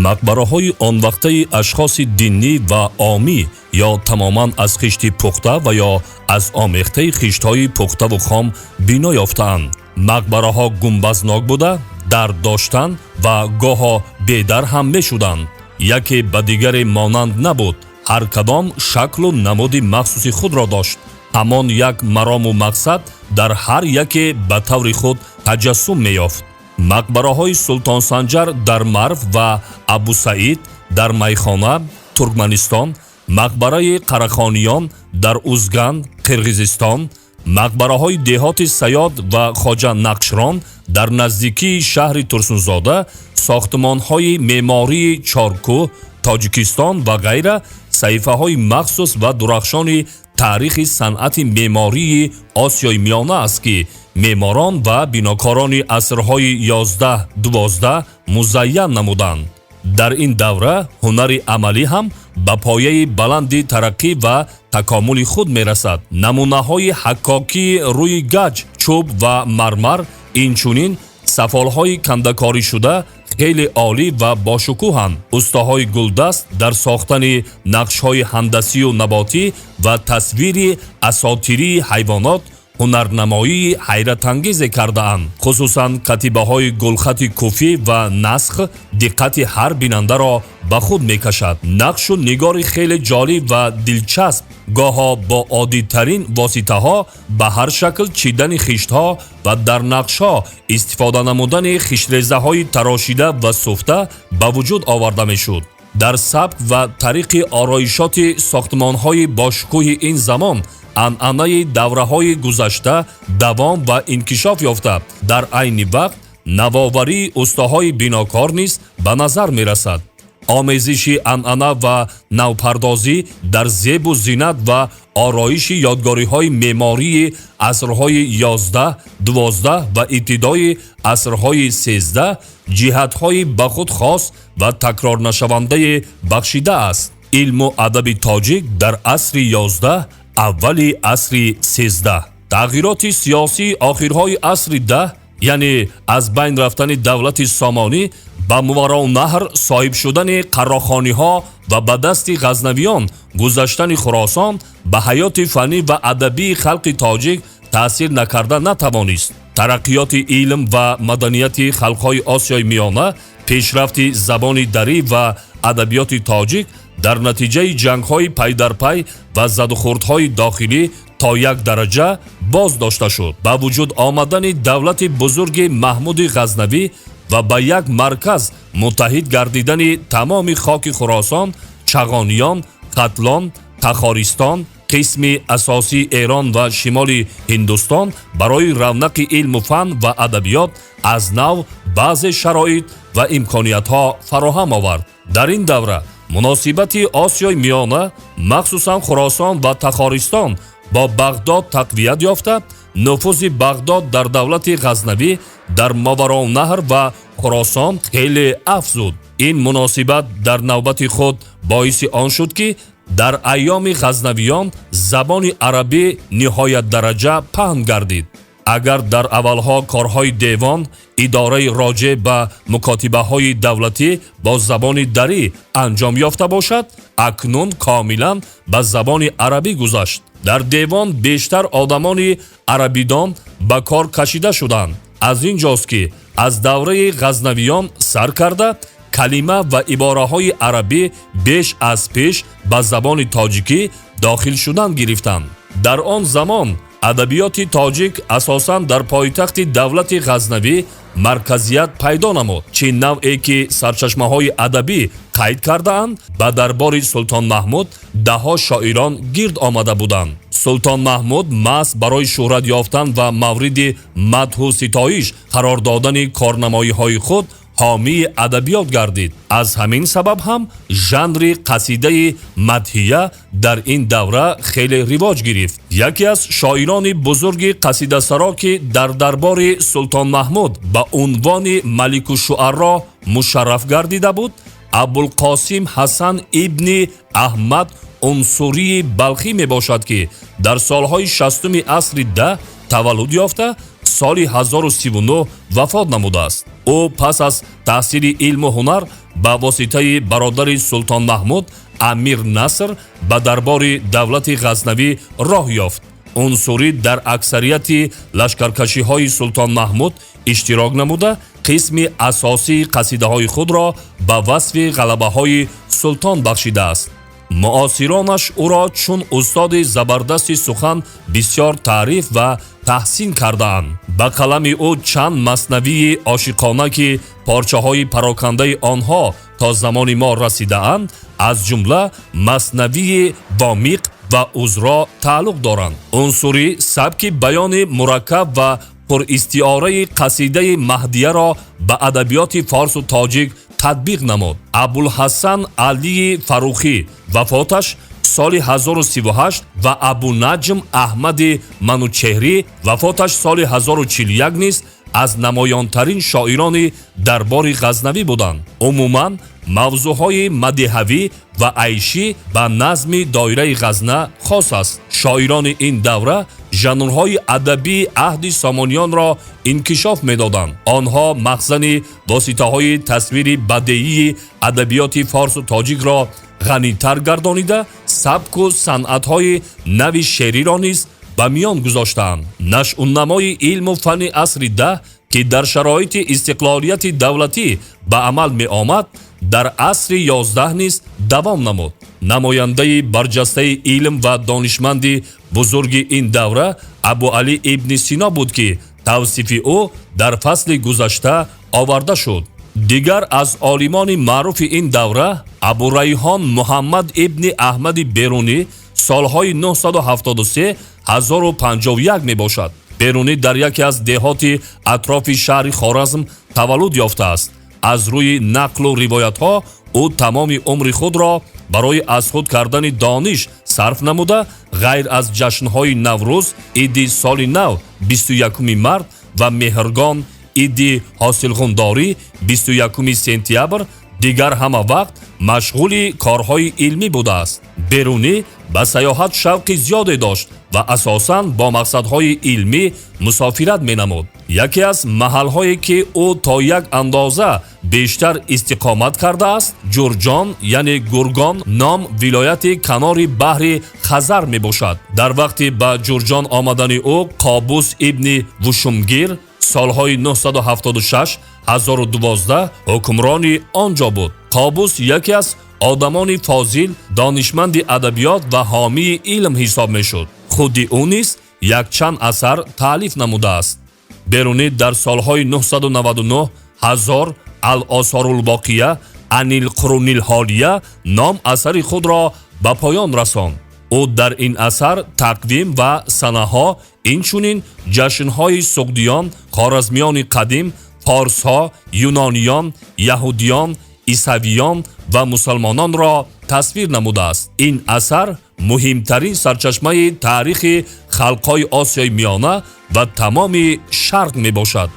Мақбараҳои он вақтаи ашхоси динӣ ва омӣ ё тамоман аз хишти пухта ва ё аз омехтаи хиштҳои пухтаву хом бино ёфтаанд. Мақбараҳо гумбазнок буда, дар доштанд ва гоҳо бедар ҳам мешуданд. Яке ба дигаре монанд набуд, ҳар кадом шаклу намуди махсуси худро дошт. Ҳамон як марому мақсад дар ҳар яке ба таври худ таҷассум меёфт. Мақбараҳои Султонсанҷар дар Марв ва Абусаид дар Майхона, Туркманистон, мақбараи Қарахониён дар Узган, Қирғизистон, мақбараҳои деҳоти Саёд ва Хоҷа Нақшрон дар наздикии шаҳри Турсунзода, сохтмонҳои меъмории Чоркӯҳ, Тоҷикистон ва ғайра саҳифаҳои махсус ва дурахшони таърихи санъати меъмории Осиёи Миёна аст, ки меъморон ва бинокорони асрҳои 11-12 музайян намуданд. Дар ин давра ҳунари амалӣ ҳам ба пояи баланди тараққӣ ва такомули худ мерасад. Намунаҳои ҳаккокии рӯи гач, чӯб ва мармар, инчунин сафолҳои кандакоришуда хеле олӣ ва бошукӯҳанд. Устаҳои гулдаст дар сохтани нақшҳои ҳандасию наботӣ ва тасвири асотирии ҳайвонот ҳунарнамоии ҳайратангезе кардаанд. Хусусан катибаҳои гулхати куфӣ ва насх диққати ҳар бинандаро ба худ мекашад. Нақшу нигори хеле ҷолиб ва дилчасп, гоҳо бо оддитарин воситаҳо ба ҳар шакл чидани хиштҳо ва дар нақшҳо истифода намудани хиштрезаҳои тарошида ва суфта ба вуҷуд оварда мешуд. Дар сабк ва тариқи ороишоти сохтмонҳои бошукӯҳи ин замон анъанаи давраҳои гузашта давом ва инкишоф ёфта, дар айни вақт навоварии устаҳои бинокор низ ба назар мерасад. Омезиши анъана ва навпардозӣ дар зебу зинат ва ороиши ёдгориҳои меъмории асрҳои 11, 12 ва ибтидои асрҳои 13 ҷиҳатҳои ба худ хос ва такрорнашавандае бахшидааст. Илму адаби тоҷик дар асри 11, аввали асри 13. Тағйироти сиёсии охирҳои асри 10, яъне аз байн рафтани давлати Сомонӣ, ба Мовароуннаҳр соҳиб шудани Қарохониҳо ва ба дасти Ғазнавиён гузаштани Хуросон ба ҳаёти фаннӣ ва адабии халқи тоҷик таъсир накарда натавонист. Тараққиёти илм ва маданияти халқҳои Осиёи Миёна, пешрафти забони дарӣ ва адабиёти тоҷик дар натиҷаи ҷангҳои пайдарпай ва задухӯрдҳои дохилӣ то як дараҷа боз дошта шуд. Ба вуҷуд омадани давлати бузурги Маҳмуди Ғазнавӣ ва ба як марказ муттаҳид гардидани тамоми хоки Хуросон, Чағониён, Хатлон, Тахористон, қисми асосии Эрон ва шимоли Ҳиндустон барои равнақи илму фан ва адабиёт аз нав баъзе шароит ва имкониятҳо фароҳам овард. Дар ин давра муносибати Осиёи Миёна, махсусан Хуросон ва Тахористон, бо Бағдод тақвият ёфта, нуфузи Бағдод дар давлати Ғазнавӣ дар Мовароуннаҳр ва Хуросон хеле афзуд. Ин муносибат дар навбати худ боиси он шуд, ки дар айёми Ғазнавиён забони арабӣ ниҳоят дараҷа паҳн гардид. Агар дар аввалҳо корҳои девон, идораи роҷеъ ба мукотибаҳои давлатӣ бо забони дарӣ анҷом ёфта бошад, акнун комилан ба забони арабӣ гузашт. Дар девон бештар одамони арабидон ба кор кашида шуданд. Аз ин ҷост, ки аз давраи Ғазнавиён сар карда калима ва ибораҳои арабӣ беш аз пеш ба забони тоҷикӣ дохил шудан гирифтанд. Дар он замон адабиёти тоҷик асосан дар пойтахти давлати Ғазнавӣ марказият пайдо намуд. Чӣ навъе ки сарчашмаҳои адабӣ қайд кардаанд, ба дарбори Султон Маҳмуд даҳҳо шоирон гирд омада буданд. Султон Маҳмуд маҳз барои шӯҳрат ёфтан ва мавриди мадҳу ситоиш қарор додани корнамоиҳои худ ҳомии адабиёт гардид. Аз ҳамин сабаб ҳам жанри қасидаи мадҳия дар ин давра хеле ривоҷ гирифт. Яке аз шоирони бузурги қасидасаро, ки дар дарбори Султон Маҳмуд ба унвони Маликушшуаро мушарраф гардида буд, Абулқосим Ҳасан ибни Аҳмад Унсурии Балхӣ мебошад, ки дар солҳои 60-уми асри 10 таваллуд ёфта, соли 1039 вафот намудааст. Ӯ пас аз таҳсили илму ҳунар Ба воситаи бародари Султон Маҳмуд, Амир Наср, ба дарбори давлати Ғазнавӣ роҳ ёфт. Унсурӣ дар аксарияти лашкаркашиҳои Султон Маҳмуд иштирок намуда, қисми асосии қасидаҳои худро ба васфи ғалабаҳои султон бахшидааст. Муосиронаш ӯро чун устоди забардасти сухан бисёр таъриф ва таҳсин кардаанд. Ба қалами ӯ чанд маснавии ошиқона, ки порчаҳои парокандаи онҳо то замони мо расидаанд, аз ҷумла маснавии Вомиқ ва Узро тааллуқ доранд. Унсурӣ сабки баёни мураккаб ва пуристиораи қасидаи Маҳдияро ба адабиёти форсу тоҷик татбиқ намуд. Абулҳасан Алии Фаррухӣ, вафоташ соли 1038, ва Абунаҷм Аҳмади Манучеҳрӣ, вафоташ соли 1041, низ аз намоёнтарин шоирони дарбори Ғазнавӣ буданд. Умуман, мавзӯъҳои мадиҳавӣ ва айшӣ ба назми доираи Ғазна хос аст. Шоирони ин давра жанрҳои адабии аҳди Сомониёнро инкишоф медоданд. Онҳо махзани воситаҳои тасвири бадеии адабиёти форсу тоҷикро ғанитар гардонида, сабку санъатҳои нави шеъриро низ ба миён гузоштаанд. Нашъунамои илму фанни асри 10, ки дар шароити истиқлолияти давлатӣ ба амал меомад, дар асри 11 низ давом намуд. Намояндаи барҷастаи илм ва донишманди бузурги ин давра Абуалӣ ибни Сино буд, ки тавсифи ӯ дар фасли гузашта оварда шуд. Дигар аз олимони маъруфи ин давра Абурайҳон Муҳаммад ибни Аҳмади Берунӣ, солҳои 973 1051 мебошад. Берунӣ дар яке аз деҳоти атрофи шаҳри Хоразм таваллуд ёфтааст. Аз рӯи нақлу ривоятҳо, ӯ тамоми умри худро барои аз худ кардани дониш сарф намуда, ғайр аз ҷашнҳои Наврӯз, иди соли нав 21 март, ва Меҳргон, иди ҳосилхундорӣ 21 сентябр, дигар ҳама вақт машғули корҳои илмӣ будааст. Берунӣ ба саёҳат шавқи зиёде дошт ва асосан бо мақсадҳои илмӣ мусофират менамуд. Яке аз маҳалҳое, ки ӯ то як андоза бештар истиқомат кардааст, Ҷурҷон, яъне Гургон ном вилояти канори баҳри Хазар мебошад. Дар вақти ба Ҷурҷон омадани ӯ Қобус ибни Вушумгир, солҳои 976 1012, ҳукмрони он ҷо буд. Қобус яке аз одамони фозил, донишманди адабиёт ва ҳомии илм ҳисоб мешуд. Худи ӯ низ якчанд асар таълиф намудааст. Берунӣ дар солҳои 999 1000 Ал-Осорулбоқия анил-Қурунилҳолия ном асари худро ба поён расонд. Ӯ дар ин асар тақвим ва санаҳо, инчунин ҷашнҳои суғдиён, хоразмиёни қадим, форсҳо, юнониён, яҳудиён, исавиён ва мусалмононро тасвир намудааст. Ин асар муҳимтарин сарчашмаи таърихи халқҳои Осиёи Миёна ва тамоми Шарқ мебошад.